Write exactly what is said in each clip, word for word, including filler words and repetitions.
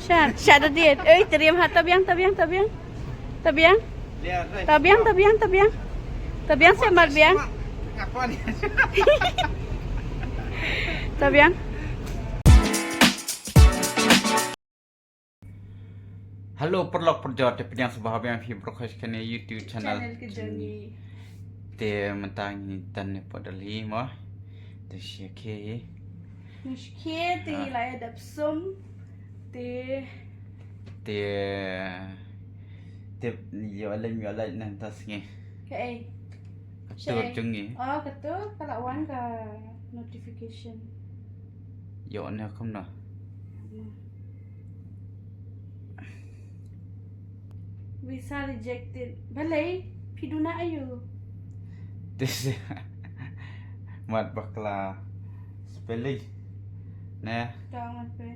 Sha, sha da diet. Oi, teriam ha, tabiang, tabiang, tabiang. Tabiang. Tabiang, tabiang, tabiang. Tabiang, semat biang. Tabiang. Hello, paralok parajor, te pdiang sngewbha biang phi baroh sha kane YouTube channel. Channel ka jong ngi. Te mynta ngi dang ne pat Delhi mo. Te shi khe. Ngi shi khe te ngi la ïa dap sum. Te. Te. Te ïoh lem ïoh lem nang ta sngi. Kaei? Ka tur jong ngi. Oh, ka tur ka la wan ka notification. Ïoh ne kumno? Visa rejected. Balei? Phi duna ayu? This mat bakla spelling. Ne? Tang mat pe.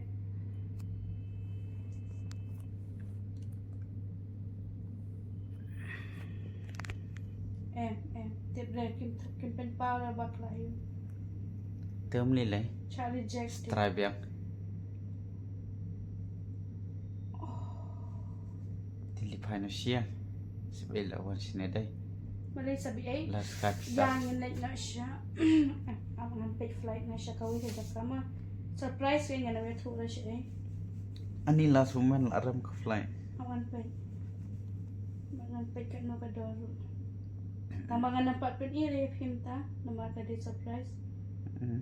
Em, em. Tip re, kim, kim pynpaw re bakla ayu. Te ym lei lei. Cha reject. Try biang. Oh. Te li phai na siang. Sib ei la wan sine dei. Malei sa bi ei. La Skype. Yang ngi leit na sha. Am ngan peit flight na sha kawei ka jaka ma. Surprise ke ngan na wethu la sha ei. Ani last moment la ram ka flight. Awan peit. Ngan peit ka no ka dor. Tang ba ngan nampak peit iri phim ta. Namar ka dei surprise. Hmm.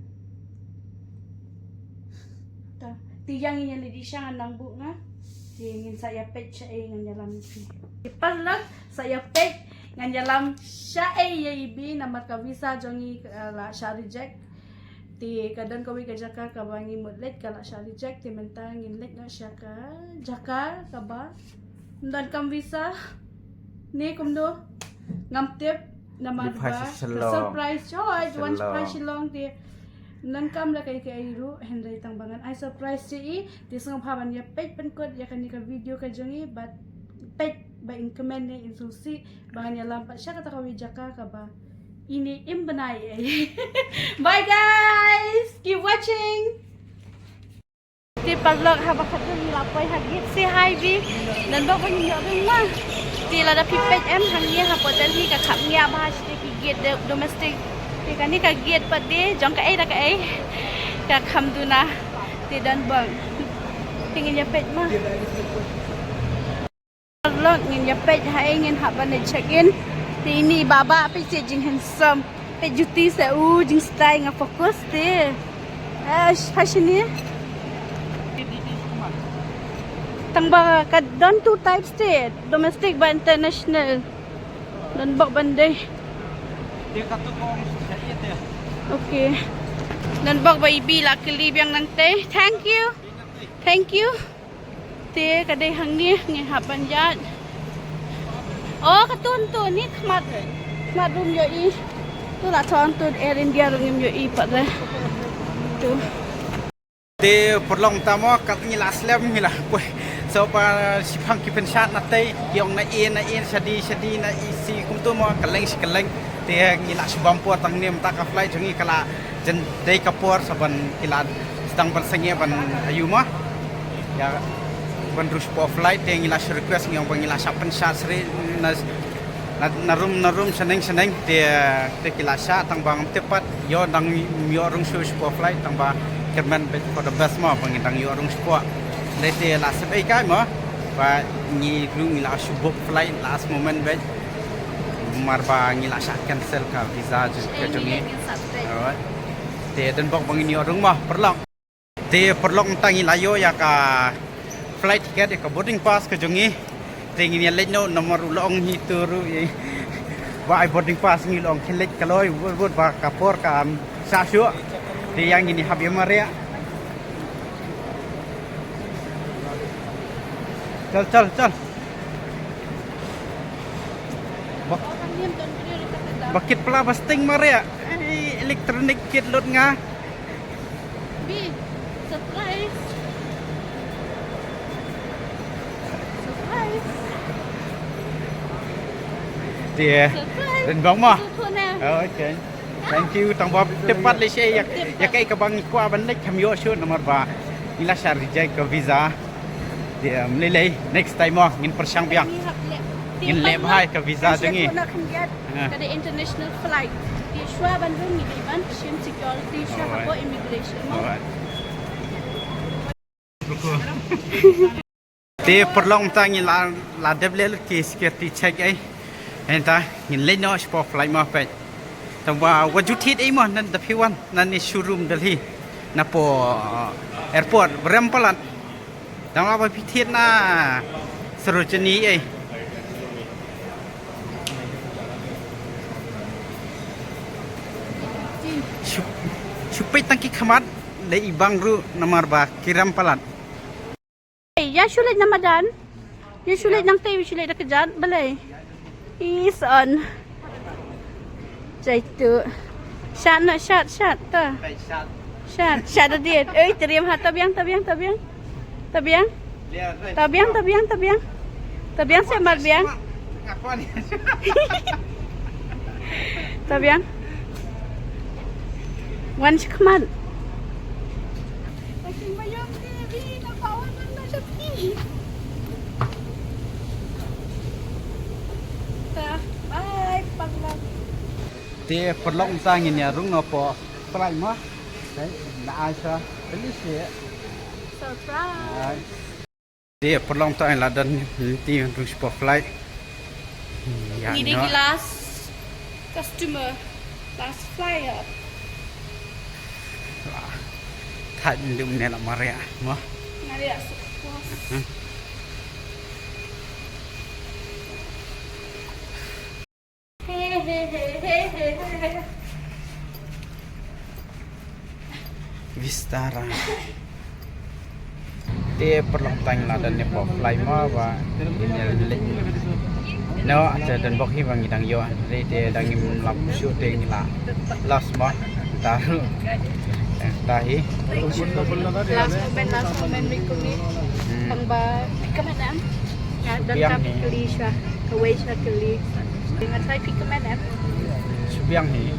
Ta, ti yang ïa lidi sha ngan nang bu nga. Ti ngin sa ïa peit sha ei ngan ïa lam phi. Ti paralok sa ïa peit ngan ïa lam sha ei ïa ibi namar ka visa jong ngi, eh, la sha reject. Ti ka don kawei ka jaka kaba ngi mut leit ka la sha reject ti mynta ngin leit noh sha ka jaka kaba Ym don kam visa. Ni kumno? Ngam tip namar ba ka surprise. Choi, wan surprise Shillong te. Ym don kam la kai kai ruh hynrei tang ba ngan ai surprise sha i. Te sngewbha ban ïa peit pynkut ïa kane ka video ka jong i bad peit ba in comment ne in sngewsih ba ngan ïalam pat sha kata kawei jaka kaba ini im bnai. Bye guys, keep watching. Te paralok haba khatduh ngi la poi ha gate, say hi Bi. Don bok ba ngin ïoh rung ma. Te lada phi peit em hangne hapoh Delhi ka kham ngiah bha shatei ki gate domestic. Te kane ka gate pat de jong kaei da kaei ka kham duna. Te don bok. Te ngin ïa peit ma. Paralok ngin ïa peit ha ei ngin hap ban leit check in. Te ini i Baba peit seh jing handsome. Peit juti seh u jingstyle nga focus te. Eh, ha shini. Tang ba ka don two types te, domestic ba international. Don bok ban dei. Okay. Don bok ba i Bi la kylli biang nangtei. Thank you. Thank you. Te ka dei hangne ngi hap ban ïaid. Oh, ka tun tu ni khmat. Khmat rum ïohi. Tu la thon tu Air India rum ïohi pat re. Tu. Te paralok mynta mo kat ngi la slem ngi la poi. So ba shiphang ki pynshad na tei ki ong na i na i shadi shadi na i si kumtu mo kylleng shi kylleng. Te ngi la shibam por tang ne mynta ka flight jong ngi ka la jan dei ka por sa ban ki la sdang ban sangeh ban ayu ma. Ïa ban rush por flight te ngi la shu request ngi ong ba ngi la shah pynshad sri na, na, na room na room shaneng shaneng te, te ki la shah tang ba ngam tip pat ïoh dang ym ïoh rung shuh shuh por flight tang ba kyrmen bad for the best ma ba ngi dang ïoh rung shuh por. Dei te la sep ei kai ma ba ngi rung ngi la shu book flight last moment bad. Mar ba ngi la shah cancel ka visa ju ka jong ngi. Alright. Te don bok ba ngin ïoh rung mo paralok. Te paralok mynta ngi la ïoh ïa ka flight ticket ïa ka boarding pass ka jong ngi. Te ngin ïa leit noh namar u la ong hi tu ruh ïa ba ai boarding pass ngi la ong khie leit ka loi wut wut ba ka por ka am sah shuh. Te ïa ngin ïa hap ïa mareh. Chal chal chal. Ba, ba kit pla ba sting mareh. Ai, electronic kit lut nga. Bi, surprise. Surprise. Dia. Surprise. Ren bang ma. Susu na. Oh, okay. Thank you tang ba tepat le shi ïa, ïa kai ka bang kwah ban leit kham ïoh shuh namar ba ngi la shah reject ka visa. Te, um, lei lei, next time mo ngin pyrshang biang. Ngin leh bha ïa ka visa jong ngi. Ka dei international flight. Te shuwa ban rung ngi dei ban shim security shuwa hapoh immigration mo. Te paralok, mynta ngi la, la dep leh ki security check ei. Mynta ngin leit noh shapoh flight mo peit. Tangba wat ju thied ei mo, na da phi wan na ne showroom Delhi, na poh, uh, airport, ba rem palat. Dang lah ba phi thied na Sarojini ei. Shu, shu peit tang ki khmat, leh i bang ruh namar ba ki rem palat. Ïa shu leit na madan. Ïa shu leit nangtei, shu leit da kjat balei. Is on. Jai tu. Shat na, shat, shat ta. Shat, shat da diet. Ei, teriam ha, ta biang, ta biang, ta biang. Ta biang. Ta biang, ta biang, ta biang. Ta biang, seh mar biang. Ta biang. Wan shakhmat. Te paralok, mynta ngin ïa rung noh poh flight mo. Te la ai sha Delhi seh. Surprise. Te paralok, mynta la don lynti rung shapoh flight. Ïa ngi dei ki last customer, last flyer. Wah. Thait ndu ne la mariah mo. Mariah suk puas. Vistara. Te paralok, mynta ngi la don ne poh flight mo ba ngin ïa leit noh, te don bok hi ba ngi dang ïoh. Te dang ngim lap shuh te ngi la lost mo. Mynta Tahi. Last moment, last moment, recommit. Hmm. Tang ba, recommit em. Nga don kam kali sha, kawei sha kali. Nga try recommit em. Shu biang hi.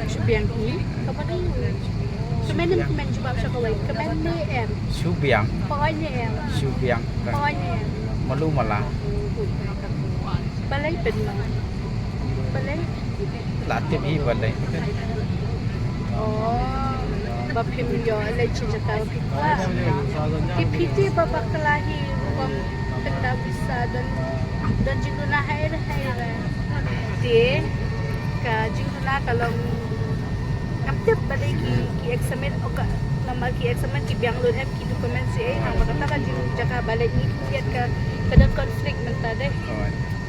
Shu biang hi. Kaban em, recommit em, recommit jubab sha kawei. Recommit ne em. Shu biang. Poi ne em. Shu biang. Poi ne em. Malu mala. Balei pynmang? Balei? La tip hi balei. Oh, ba phim ïoh leit sha jaka ba phi kwah. Te phi tip ba bakla hi rukom pynda visa don, don jingduna haei haei. Te ka jingduna ka long ngam tip balei ki, ki examine, o ka, namar ki examine ki biang lut em ki document seh, nangba kata ka jing jaka ba leit ngi kyndiat ka, ka don conflict mynta dei.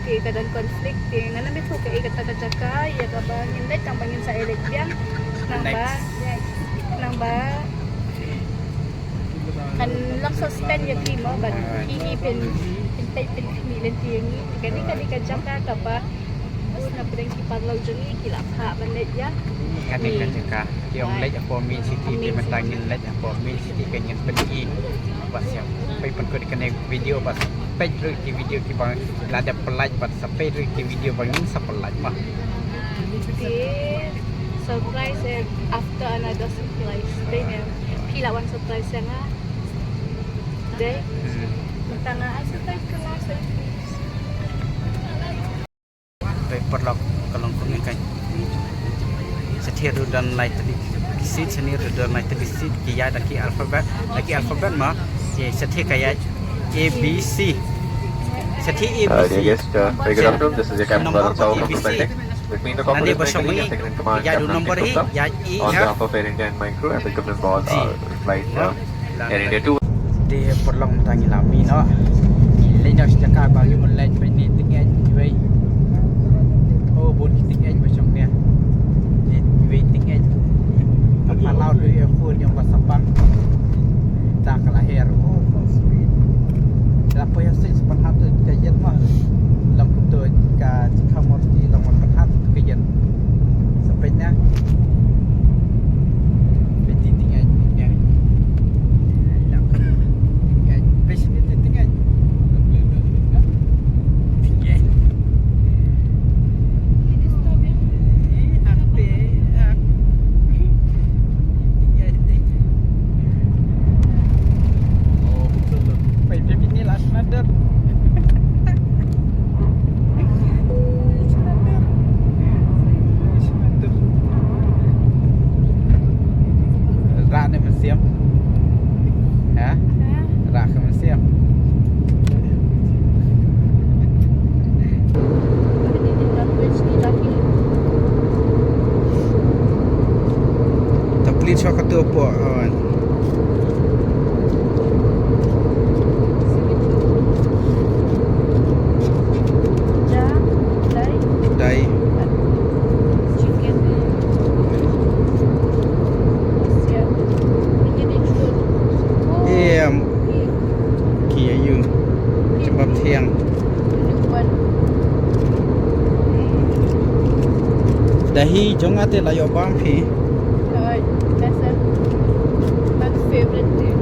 Te ka don conflict te ngan ym ïathuh kaei kata ka jaka ïa kaba ngin leit tang ba ngin sa ïaleit biang. Nangba, nangba kan long suspend ïa phi mo bad phi hi phin, phin peit phin khmih lynti ïa ngi. Kane ka dei ka jaka kaba na pdeng ki paralok jong ngi ki la phah ban leit ïa. Kane ka jaka ki ong leit hapoh Main City, te mynta ngin leit hapoh Main City, ka ngin pyni. Bad sha peit pynkut kane video bad peit ruh ki video kiba la dep pynlait bad sa peit ruh ki video ba ngin sa pynlait mo. Te surprise, eh, after another surprise. Dei ne phi la wan surprise ïa nga. Dei. Hmm. Mynta nga ai surprise ka last surprise. Paper lock ka long kumne kan. Shathie ruh don lai tylli ki seat, shane ruh don lai tylli seat, ki ïaid da ki alphabet, da ki alphabet mo. Shathie ka ïaid A B C. Shathie A B C. Uh, dear guest, uh, very good afternoon. This is your captain, Baron Sawa from the Flight Deck. With me in the cockpit is my colleague and second in command, Captain Ankit Gupta. On behalf of Air India and my crew, I welcome you aboard our flight, uh, Air India two. Te paralok, mynta ngi la mih noh. Ngi leit noh sha jaka ba ngi mon leit, peit ne tyngeh iwei. Oh, bun ki tyngeh ba shong ne. Iwei tyngeh. Ka palaw dei ïa phone ïa ba sapan. Ta ka la her. Oh, phone screen. Te la poi ha stage sapan hap tu ka ïen ma. Lam kumto ka jingkham mor ti lam sapan hap tu ka ïen. Sa peit na. Peit ti tyngeh. Di chok katu po. Oh. Dai. Em, ki ayu. Jambab thiang. Dahi jong nga te la ïoh bam phi. Oi, that's a, my favorite thing.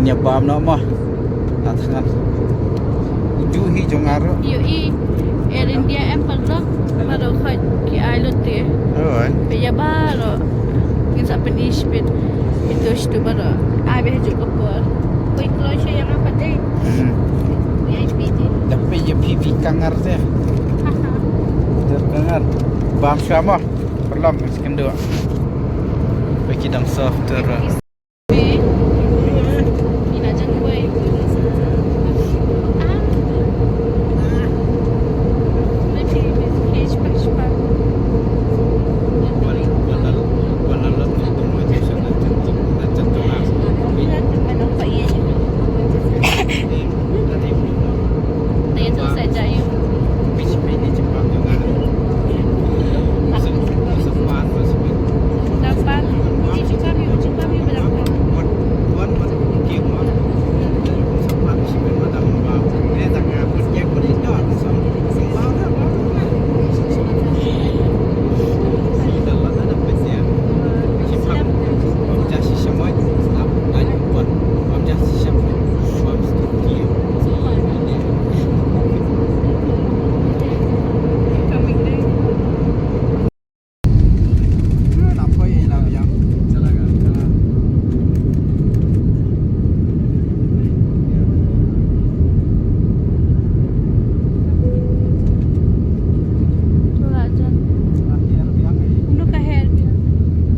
Ïa bam noh mo. Nga thngan. Uju hi jong nga ruh. Ïohi Air India em parlok. Baroh khoit ki ai lut te. Alright. Phi ïa baroh. Ngin sa pyn-i shibit. Ito shitu baroh. Ai beh juk ka por. Koi kloi sha ïa nga pat dei. Hmm. V I P te. Da phi ïa phi phi kangar te. Ter kangar. Bam sha mo. Parlok ngan sa kynduh. Phi ki dang soft ter. Ym don ka her biang.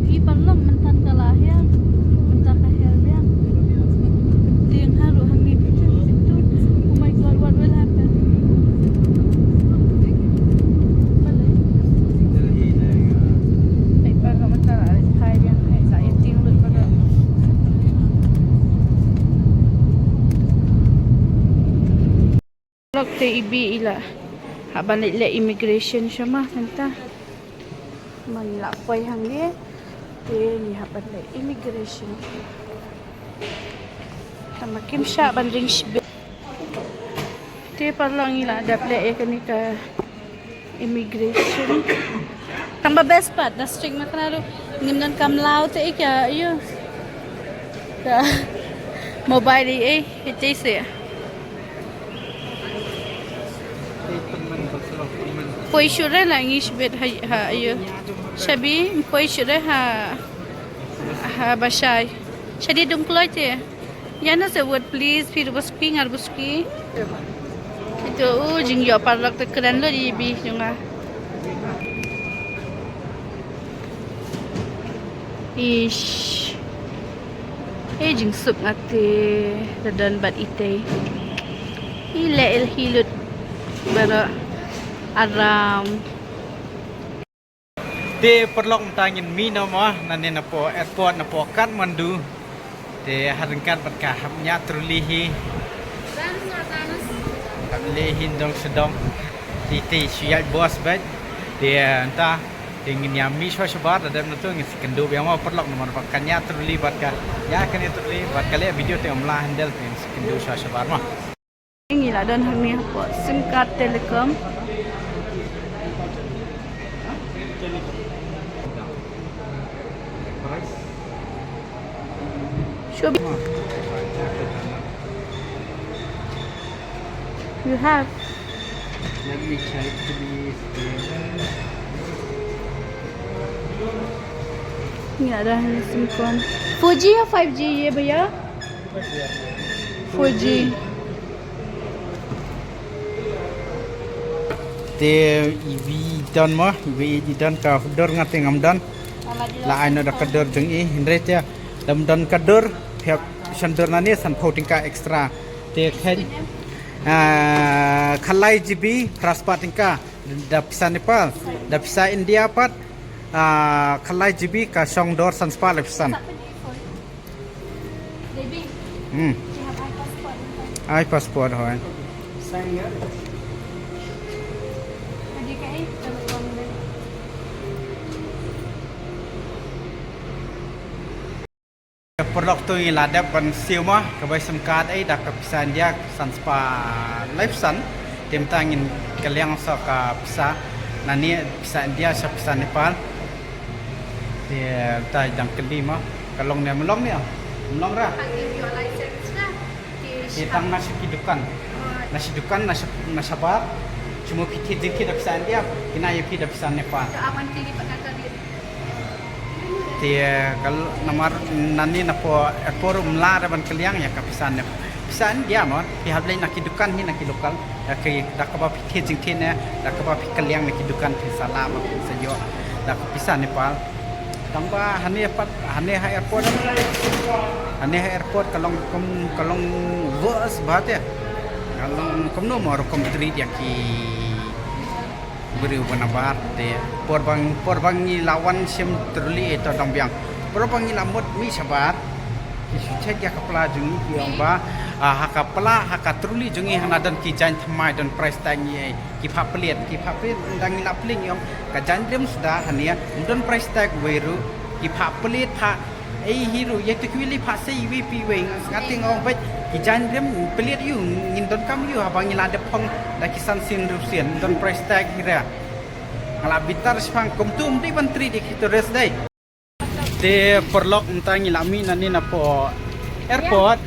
Ki parlok mynta ka la hiar. Mynta ka her biang. Tieng haru hangne biang. Oh my God, what will happen? Balei? Ai pa ka mynta la hai biang hai sa tieng lut ba ka. Lok te ibi ila. Hap ban leh immigration shama mynta. Man la poi hangne. Te ngi hap ban leh immigration. Tama kim shah ban ring shibit. Te parlok ngi la dep leh ïa kane ka immigration. Tang ba best part da strict ma kane ruh ngim don kam law te ïa ka ïa ka mobile ei ei te se. Poi shuh re la ngi shibit ha, ha ïa. Shabi poi shuh re ha, ha Bashai. Shadi dum kloi te. Ïa na se word please, phi ruh ba suki, nga ruh ba suki. Ito u jingïoh parlok te kren lut ibi jong nga. Ish. Eh, jingsuk nga te da don bad itei. I leh el hi lut baroh aram. Te parlok mynta ngin mih noh mo, nangne na poh airport na poh Kathmandu. Te ha ryngkat bad ka hap ñiah trolley hi. Hap leh hi dong sdong. Te te shu ïaid bus bad. Te mynta te ngin ïa mih shuwa shuwa bad, da dep na tu ngin sa kynduh biang mo parlok namar ba ka ñiah trolley bad ka, ïa ka ñiah trolley bad ka leh video te ym lah handle, te ngin sa kynduh shuwa shuwa bad mo. Ngi la don hangne hapoh Simcard Telecom. Shobi. You have. Let me check, please. Ngi la don hangne Simcard. Four G ya five G ye bhaiya? Four G. Te iwi don mo, iwi i don ka dur nga te ngam don. La ai noh da ka dur jong i, hynrei te lym don ka dur, phi hap shon dur nangne sanphew tyngka extra. Te khein, ah, khatlai G B phra spah tyngka. Da pisa Nepal, da pisa India pat, Ah, khatlai G B ka shong dor san spah laiphew san. Hmm. Ai passport hoi. Paralok, to ngi la dep ban siew mo, ka bai sim card ei da ka pisa India san spah laiphew san. Te mynta ngin kylliang sa ka pisa, na ne pisa India sha pisa Nepal. Te mynta dang kylli mo, ka long ne, ym long ne, ym long ra. Te tang na sha ki dukan, na sha dukan, na sha, na sha bar. Shu mo phi thied jingthied da pisa India, kine ïa phi da pisa Nepal. Te ka l-, namar nangne na pdeng airport ym lah re ban kylliang ïa ka pisa ne, pisa India mo. Phi hap leit na ki dukan hi, na ki local, da ki, da kaba phi thied jingthied ne, da kaba phi kylliang na ki dukan phin sa lah mo, phin sa ïoh da ka pisa Nepal. Tang ba hangne pat, hangne ha airport, hangne ha airport ka long kum, ka long worse bha te. Ka long kumno mo rukom treat ïa ki briew ba na bar te. Por ba, por ba ngi la wan shim trolley, eh, to dang biang. Por ba ngi la mut mih shabar, ki shu check ïa ka pla jong ngi, ki ong ba, ah, ha ka pla, ha ka trolley jong ngi hana don ki jaiñ thymmai, don price tag ngi, eh, ki phah plied, ki phah plied. Ynda ngi la plie ngi ong ka jaiñriem suda hangne, ym don price tag wei ruh, ki phah plied, phah ei hi ruh, ïa tu kiwei lei phah sei iwei pa iwei. Nga sngew te nga ong beit ki jaiñriem plied ïa u, ngin donkam ïa u haba ngi la dep phong da ki san sien hynriew sien, ym don price tag hi re. Nga la bitar shaphang kumtu ym dei ban treat ïa ki tourist dei. Te paralok, mynta ngi la mih nangne na pdeng airport.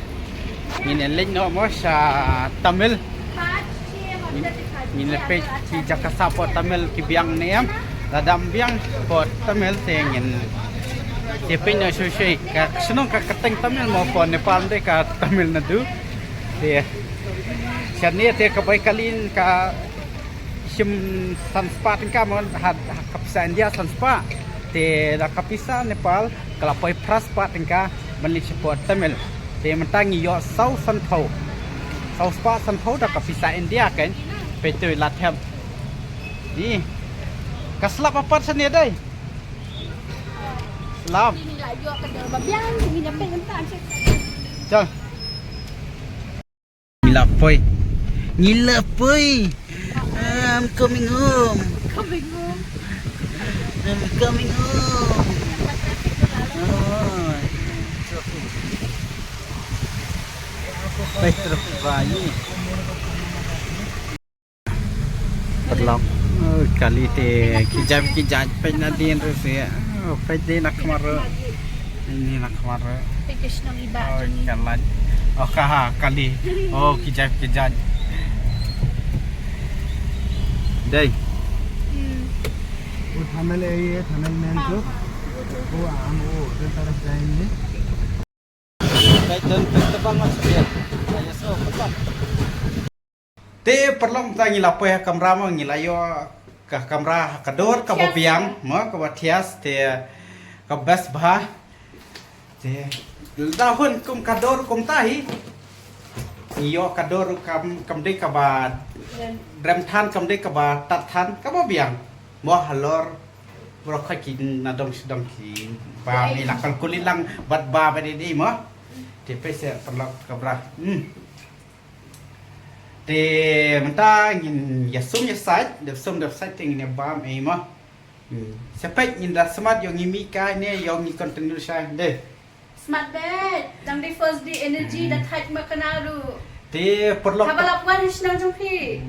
Ngin ïa leit noh mo sha Tamil. Ngin, ngin ïa peit ki jaka sah pdeng Tamil ki biang ne em. Lada ym biang pdeng Tamil te ngin ïa peit noh shuh shuh. Ka shnong ka kyrteng Tamil mo, pdeng Nepal dei ka Tamil Nadu. Te shane te ka bai kali ka shim san spah tyngka mo, ha, ha ka pisa India san spah. Te da ka pisa Nepal ka la poi phra spah tyngka ban leit sha pdeng Tamil. Te mynta ngi ïoh saw sanphew. Saw spah sanphew da ka pisa India kan. Peit to la thep. Ni. Ka slap apat shane dei. Slap. Jal. Ngi la poi. Ngi la poi. I'm coming home. Coming home. I'm coming home. Oh. Peit terus bayi. Paralok. Oh, kali te ki jaiñ ki jaiñ peit nadien ruh seh. Oh, peit dei na khmat ruh. Ini na khmat ruh. Peit ka shnong i bah. Oh, jong ngi. Ka lait. Oh, ka ha, kali. Oh, ki jaiñ ki jaiñ. Dei. Hmm. वो थंबनेल यही है, थंबनेल मेन हाँ, जो। हाँ, वो जो। वो हम वो उधर तरफ जाएंगे। Peit don, peit tebang mas biang. Ayo, so, tebang. Te paralok, mynta ngi la poi ha kamra mo, ngi la ïoh ka kamra ha ka dor kaba biang mo, kaba thiah te ka best bha. Te da hun kum ka dor kumta hi. Ngi ïoh ka dor kam, kam dei kaba rem than, kam dei kaba tat than, kaba biang. Mo halor bro kha ki na dong sdang ki ba mi la kal kulit lang bad ba ba dei dei mo. Te peit seh paralok kamra. Hmm. Te mynta ngin ïa sum ïa sait, dep sum dep sait te ngin ïa bam ei mo. Hmm. Sa peit ngin da smat ïong ngi mih kai ne ïong ngi continue shai de. Smat bad, dang dei first day energy da thait ma kane ruh. Te paralok. Haba la pwan shnong jong phi.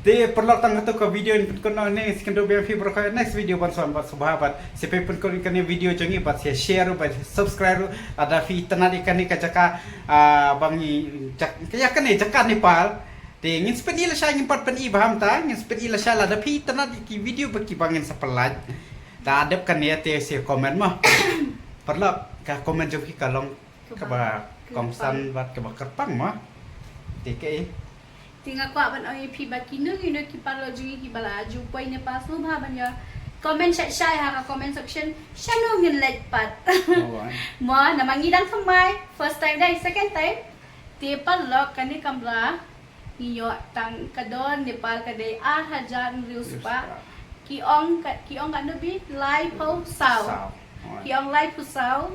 Te paralok tang katto ka video in pynkut noh ne, sa ïakynduh biang phi baroh ka next video ban sa wan bad sngewbha bad sa peit pynkut kane video jong ngi bad sa share ruh bad subscribe ruh lada phi itynnad ïa kane ka jaka, ah, ba ngi jak-, ïa kane jaka Nepal. Te ngin sa pyni lashai, ngim pat pyni bha mynta, ngin sa pyni lashai lada phi itynnad ïa ki video ba kiba ngin sa pynlait. Te dep kane te sa comment mo. Paralok ka comment jong phi ka long kaba kongsan bad kaba kyrpang mo. Te kaei. Te nga kwah ban ong ïa phi ba kino kino ki paralok jong ngi kiba la ju poi Nepal sngewbha ban ïa comment shai shai ha ka comment section. Shano ngin leit pat. Mo namar ngi dang thymmai, first time dei, second time. Te paralok kane kamra ngi ïoh tang ka dor Nepal ka dei ar hajar hynriew spah. Ki ong ka, ki ong katno Bi? Laiphew saw. Saw. Oi. Ki ong laiphew saw,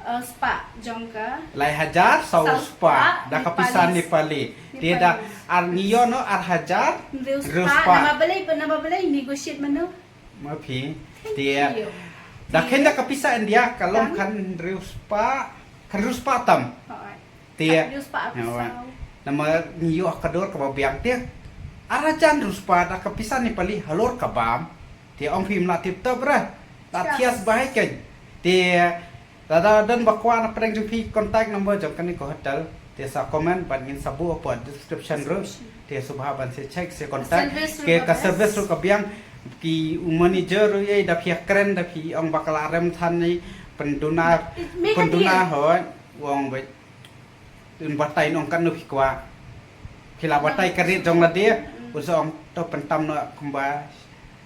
eh, spah jong ka. Lai hajar saw spah da ka pisa Nepali. Te da ar ngi ïoh noh ar hajar hynriew spah. Namar balei, namar balei negotiate mano? Ma phi. Te da khein da ka pisa India ka long khathynriew spah, khathynriew spah tam. Te namar ngi ïoh ka dor kaba biang te ar hajar hynriew spah da ka pisa Nepali halor ka bam. Te ong phi ym lah tip top re. La thiah bha hi kein. Te lada don ba kwah na pdeng jong phi, contact number jong kane ka hotel. Te sa comment bad ngin sa buh hapoh description ruh. Te sngewbha ban sa check, sa contact. Ka service ruh ka biang. Ki u manager ruh ïa, da phi ïa kren, da phi ong ba ka la rem than ne, pynduna, pynduna hoi. U ong ba un batai noh katno phi kwah. Phi la batai ka rate jong lade, u sa ong to pyntam noh kumba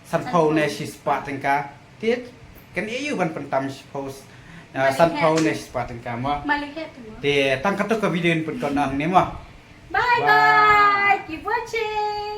sanphew ne shispah tyngka. Te kan ïa u ban pyntam shiphew, ah, sanphew ne shispah tyngka mo. Te tang katto ka video in pynkut noh hangne mo. Bye bye. Keep watching.